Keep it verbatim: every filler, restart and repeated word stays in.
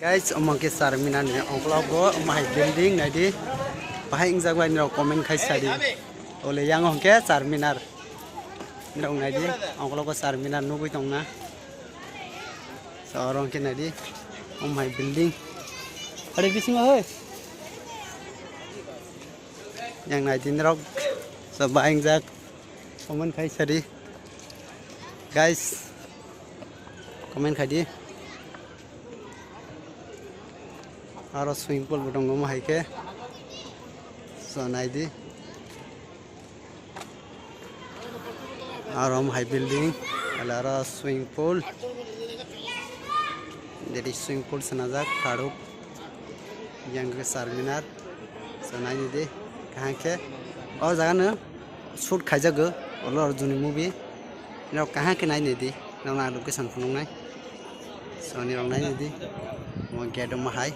Guys, omo khe Charminar ni ongkologo, omo hai building naidi. Bahai wngjak bai nirok comment khai sadi. Ole yang hwnkhe Charminar. Nirok naidi, ongkologo Charminar nugui tongna. So, oro hwnkhe naidi, omo hai building. Are bisingo hoi. Yang naidi nirok. So, bahai wngjak. Comment khai sadi. Guys, comment khai di. Aro swimming pool bo tongo omo hai khe. So, nai di. Aro omo hai building, aro swimming pool. Jadi swimming pool sanajak, Faruk. Yang ke Charminar. So, naini di, kaham khe. O jaga no shoot khaijago, olo Arjun ni movie. Nirok kaham khe naini di, nirok na location phunuknai. So, nirok naini di, omo gate omo hai.